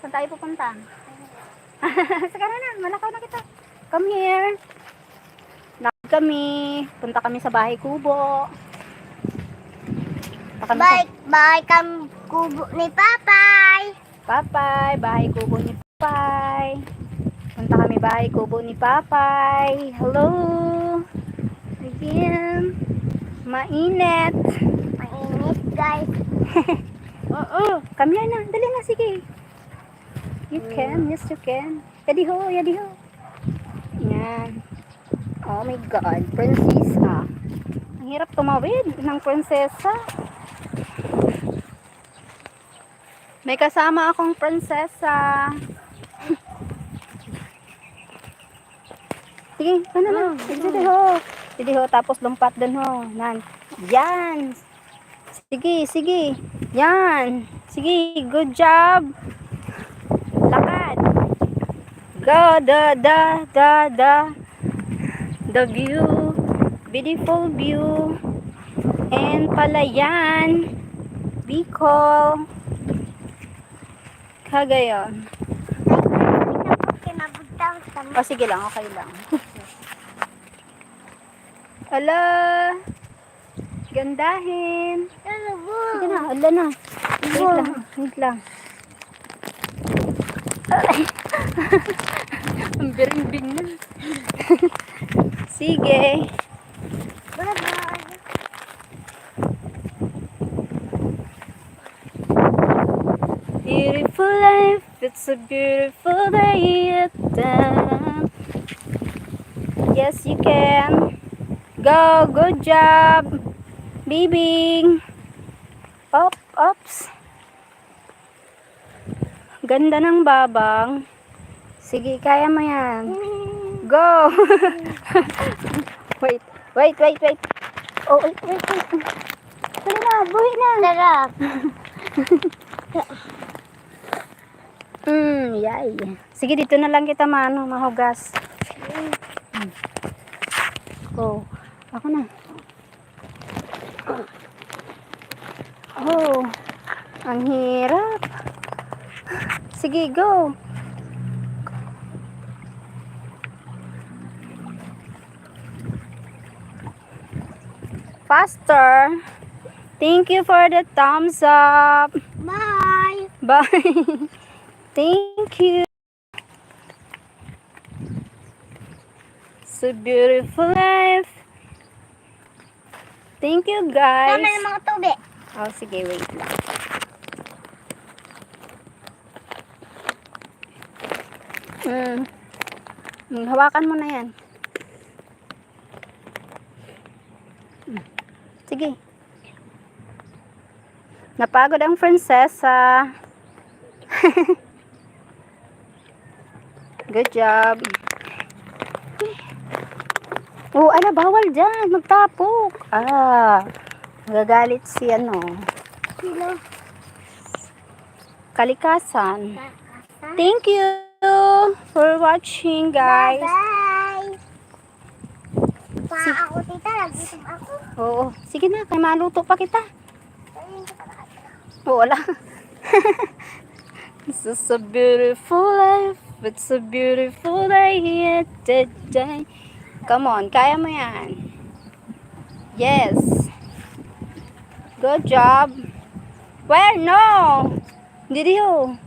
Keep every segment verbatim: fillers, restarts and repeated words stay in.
Saan tayo pupunta? Sige na, malakaw na kita. Come here. Lakad kami. Punta kami sa bahay kubo. Punta kami sa Bahay, bahay kam kubo ni Papay. Papay, bahay kubo ni Papay. Punta kami bahay kubo ni Papay. Hello. Again. Mainit. Mainit, guys. Oo. Come here na. Dali na, sige. You can. Yes, you can. Yadi ho, yadi ho. Yan. Oh my God. Prinsesa. Ang hirap tumawid ng prinsesa. May kasama akong prinsesa. Sige, ano na? Ah, Sige, sige, ho. Sige, ho. Tapos lumpat dun, ho. Nan. Yan. Sige, sige. Yan. Sige, good job. Lakad. Go, da, da, da, da. The view. Beautiful view. And Palayan. Bicol. Cagayan. Ay, mabugtaw sa O, sige lang, okay lang. Ala, gandahin. Ano ba? Sige na, ala na. Wait Wow. lang, wait lang. Ang biring-bing na. Sige. Bye-bye. Beautiful life, it's a beautiful day at dawn. Yes, you can. Go, good job. Bibing. Op, ops. Ganda ng babang. Sige, kaya mo yan. Go! Wait, wait, wait, wait. Oh, wait, wait, wait. Dali na, buhi na. Sarap. Mm, yay. Sige, dito na lang kita, mano, mahugas. Oh, ako na. Oh, ang hirap. Sige, go. Faster. Thank you for the thumbs up. Bye. Bye. Thank you. So beautiful life. Thank you, guys. Tama yung mga tubig. Oh, sige, wait lang. Mm. Mm, hawakan mo na yan. Mm. Sige. Napagod ang prinsesa. Good job. Oh, ala, bawal dyan. Magtapok. Ah, magagalit si ano. Sino? Kalikasan. Kalikasan. Thank you for watching, guys. Bye-bye. Pa Si- ako, tita. Nagutom ako. Oo. Sige na, kay maluto pa kita. Oo, wala. This is a beautiful life. It's a beautiful day here today. Come on, kaya mo yan. Yes. Good job. Where? No! Didi ho.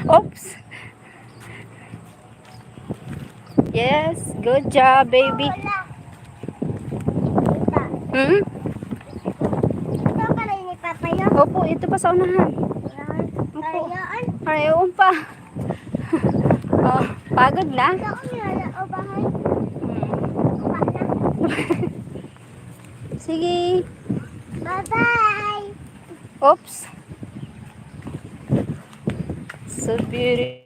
Oops. Yes, good job, baby. Wala. Tita. Hmm? Ito pala ni Papa yun. Opo, ito pa sa unahan. Yan. Opo. Kaya yan. Ay, oo pa. Oh, pagod na? Ito ko nilala o bahay. Hmm. Wala na. Sige. Bye-bye. Oops. So beautiful.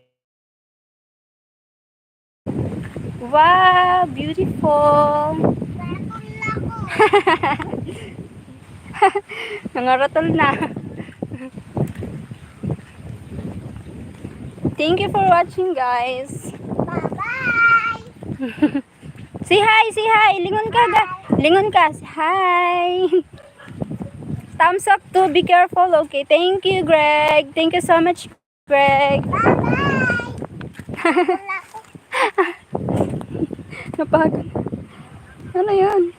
Wow, beautiful. Nangaratol na. Thank you for watching, guys. Bye-bye. Say hi, say hi. Lingon ka, ga. Lingon ka. Say hi. thumbs up to. Be careful, okay? Thank you, Greg. Thank you so much, Greg. Napagod. Ano yan?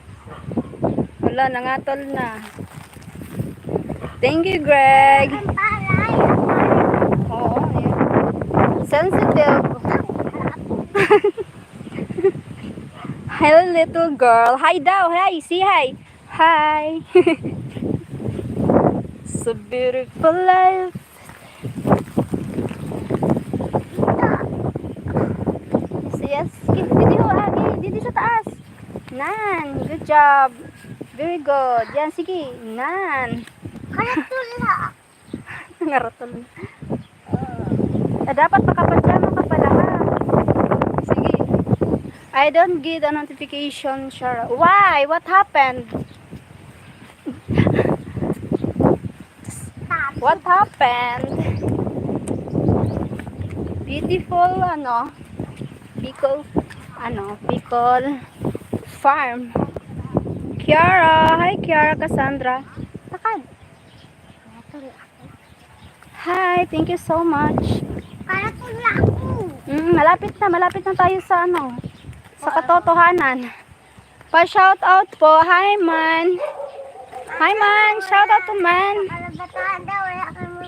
Wala, nangatol na. Thank you, Greg. Oo, ayan. Sensitive. Hello, little girl. Hi daw. Hi, say hi. Hi. It's a beautiful life. Yes, yes. Sige, didi ho, Agi. Didi sa taas. Nan, good job. Very good. Yan, sige. Nan. Karatula. Ngaratol. Ah, dapat nakapadyama ka pala, ha? Sige. I don't get a notification, Shara. Why? What happened? What happened? Beautiful, ano, Bicol, ano, Bicol farm. Kiara, hi Kiara, Cassandra. Takad. Hi, thank you so much. Karatula ako. Mm, malapit na, malapit na tayo sa ano, sa katotohanan. Pa-shout out po. Hi, man. Hi, man. Shout out to man. Kalabatahan daw, wala kang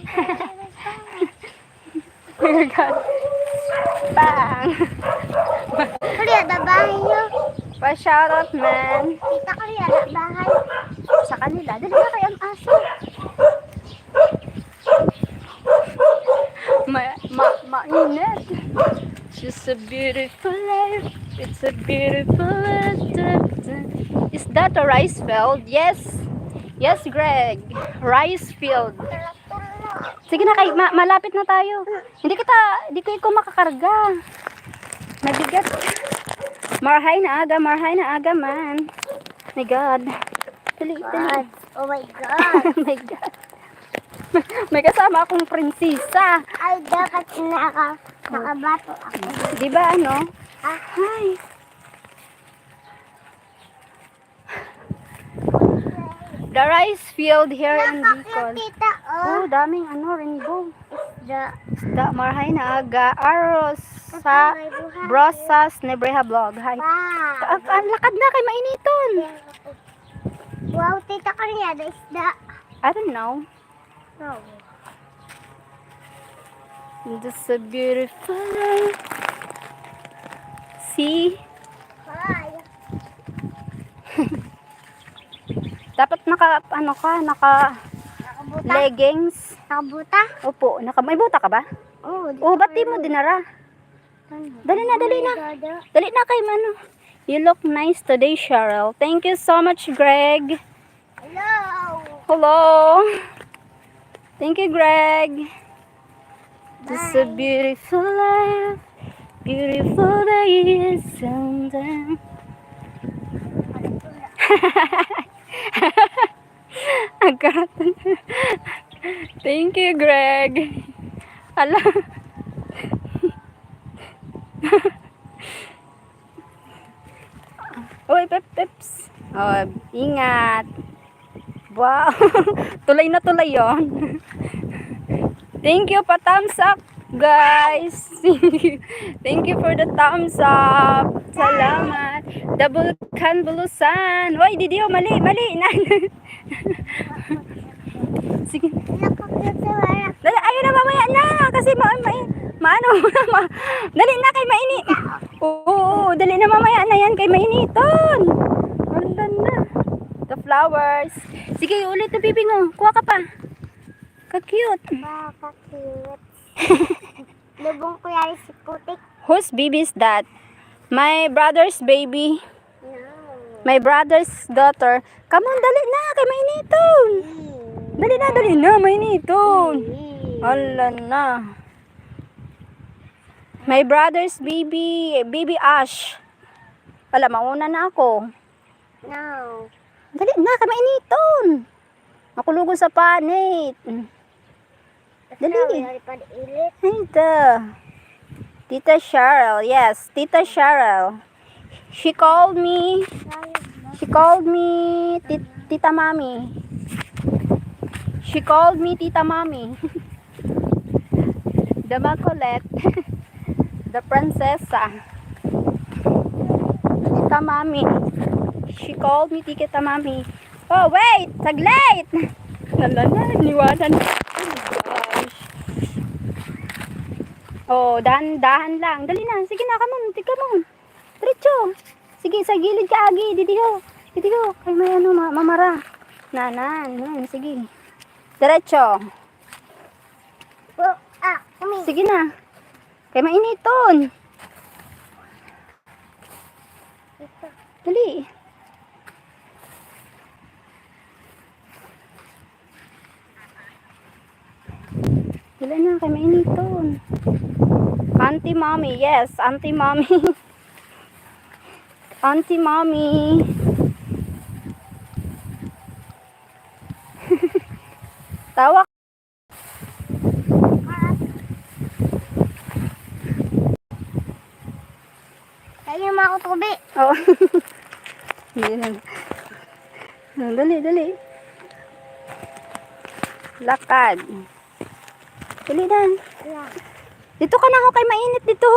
Oh my God. Bang. Kuya, da bahay niyo. Pa-shout out, man. Kita ko, kuya, da bahay. Sa kanila. Dali na kayo ang aso. Ma, ma, mainit. It's just a beautiful life. It's a beautiful life. Is that a rice field? Yes. Yes, Greg. Rice field. Sige na, kay, ma-, malapit na tayo. Hindi kita, di ko ikaw makakarga. Mabigat. Marhay na aga, marhay na aga man. My God. Dali, dali. God. Oh my God. Oh my God. May kasama akong prinsesa. Ay, dapat naka-, nakabato ako. Di ba, ano? Ah. Hi. The rice field here in Bicol. Nakakita, oh. Oh, daming ano, rainbow. Isda. Isda, marhay na aga. Aros sa Brosas Nebreha Vlog. Hi. Wow. Ka-, ang lakad na kay mainiton. Wow, tita, kanya na isda. I don't know. Oh. This is a beautiful life. See? Hi. Dapat naka, ano ka, naka Nakabuta? Leggings. Nakabuta? Opo, naka, may buta ka ba? Oo, di Oh, ko ba't di mo kaya. Dinara? Ano? Dali na, dali na. Dada. Dali na kay Mano. You look nice today, Cheryl. Thank you so much, Greg. Hello. Hello. Thank you, Greg. This is a Bye. Beautiful life. Beautiful days and then Agad. Thank you, Greg. Ala. Uy, Pep, Peps. Oh, ingat. Wow. Tulay na tulay yon. Thank you pa thumbs up, guys. Thank you for the thumbs up. Salamat. Double kan Bulusan. Uy, Didio, mali, mali. Sige. Dali, ayun na, mamaya na. Kasi ma-, ma-, maano, ma-, dali na kay maini. Oo, dali na, mamaya na yan kay mainiton. Wala na. The flowers. Sige, ulit na, bibing, oh. Kuha ka pa. Ka-cute. Wow, ka-cute. Lubong ko yari si Putik. Whose baby is that? My brother's baby. No. My brother's daughter. Come on, dali na, kay mainiton. Mm. Dali na, dali na, mainiton. Mm. Hala na. My brother's baby, baby Ash. Wala, mauna na ako. No. Dali na, kay mainiton. Makulog sa panit. Dali. Sorry, pag-init. Ay, da. Tita Cheryl, yes, Tita Cheryl. She called me. She called me, Tit-, Tita Mami. She called me Tita Mommy. The Macolette. The Princessa. Tita Mommy. She called me Tita Mommy. Oh, wait! Saglit! Lala na, iniwanan. Oh, gosh. Oh, dahan-dahan lang. Dali na. Sige na, come on. Tika mo. Diretso. Sige, sa gilid ka, Agi. Didi ho. Didi ho. Kay may ano, ma- mamara. Nanan. Yan, sige. Diretso. Oh, ah, kami. Sige na. Kay mainiton. Dali. Dali na, kay mainiton. Auntie Mommy, yes, Auntie Mommy. Auntie Mommy. Tawa. Kaya mo ako tubi. Oh. Hindi na. Oh, dali, dali. Lakad. Dali na. Ayan. Dito ka na ako kay mainit dito.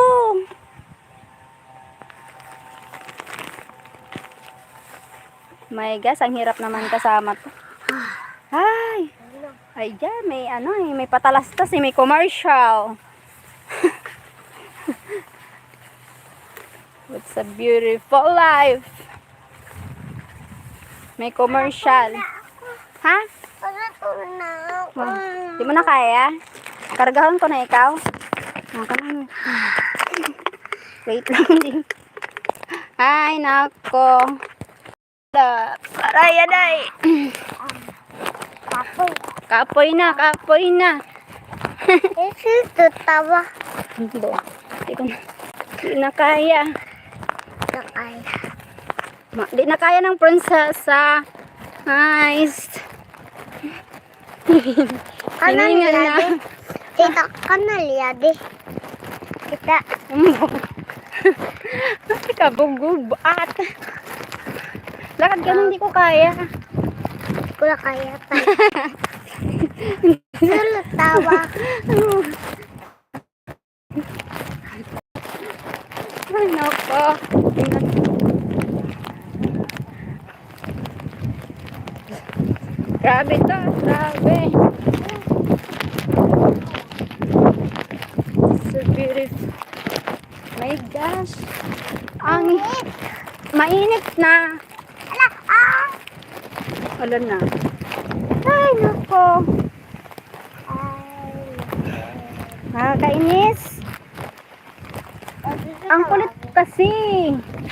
My gosh, ang hirap naman kasama to. Ay! Ay, dyan, may ano eh, may patalastas eh, may commercial. It's a beautiful life. May commercial. Ha? Pagkatulog na ako. Oh, di mo na kaya? Kargahon ko na ikaw. Ang kanang. Wait lang din. Ay, nako. Aray, aray. Kapoy. Kapoy na, kapoy na. Ito tawa. Hindi. Hindi ko na. Hindi na kaya. Hindi kaya. Ma, di na kaya ng prinsesa. Nice. Kanal Hiningal na. Yadi. Tita, kanal yadi. Kita. Kabugog at. Lakad ka na, hindi ko kaya. Hindi ko na kaya pa. Sulot tawa. Ay, nako. Grabe to, grabe. So beautiful. My gosh. Ang mainit na. Ala, ah! Wala na. Ay, nako. Ay. Nakakainis. Ang kulit kasi.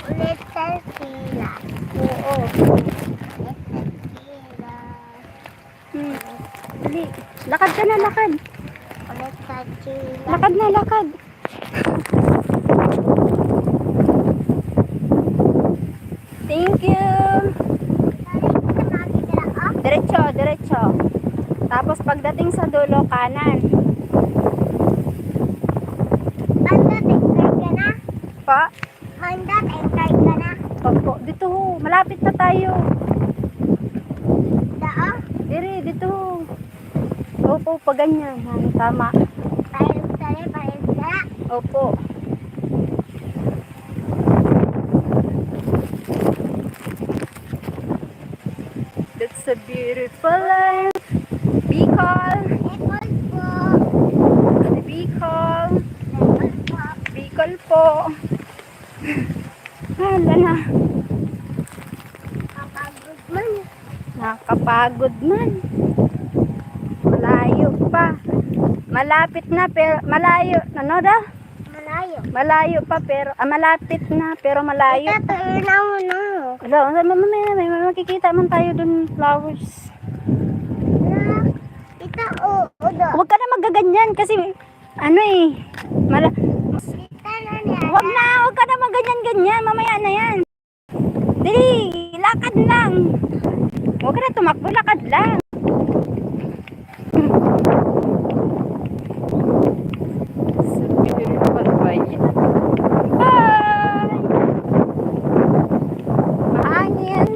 Kulit sa sila. Oo. Kulit sa sila. Hmm. Dali. Lakad ka na, lakad. Kulit sa sila. Lakad na, lakad. Thank you. Diretso, diretso. Tapos pagdating sa dulo, kanan. Pagdating, kanan ka na? Pa? Honda, tayo ka na. Opo, dito ho. Malapit na tayo. Daan? Diri, dito ho. Opo, pa ganyan. Yan, tama. Tayo, tayo, tayo, tayo. Opo. That's a beautiful life. Bicol. Bicol po. Bicol po. Bicol po. Hala na. Kapagod man. Nakakapagod man. Malayo pa. Malapit na, pero malayo. Ano daw? Malayo. Malayo pa, pero, ah, malapit na, pero malayo. Ito, ito, yun ang ano. Wala, wala, mamaya, may, may makikita man tayo dun, flowers. Wala. Ito, o, o, do. Huwag ka na magaganyan kasi, ano eh, mala-, Ito na niya. Huwag na, huwag ka na maganyan-ganyan, mamaya na yan. Dali, lakad lang. Huwag ka na tumakbo, lakad lang. Sa beautiful bay. Bye! Mahangin.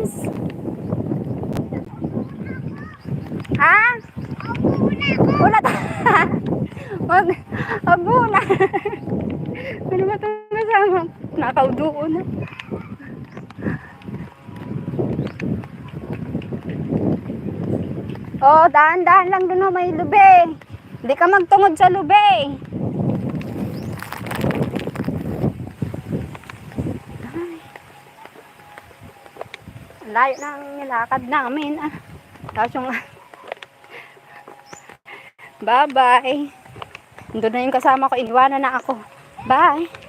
Ha? Abo na. Ano ba itong kasama? Nakaudoon na. Oh, dahan-dahan lang dun, oh, may lubi. Di ka magtungod sa lubi. Ay. Layo na ang nilakad namin, ah. Tapos yung Bye-bye. Doon na yung kasama ko, iniwanan na ako. Bye.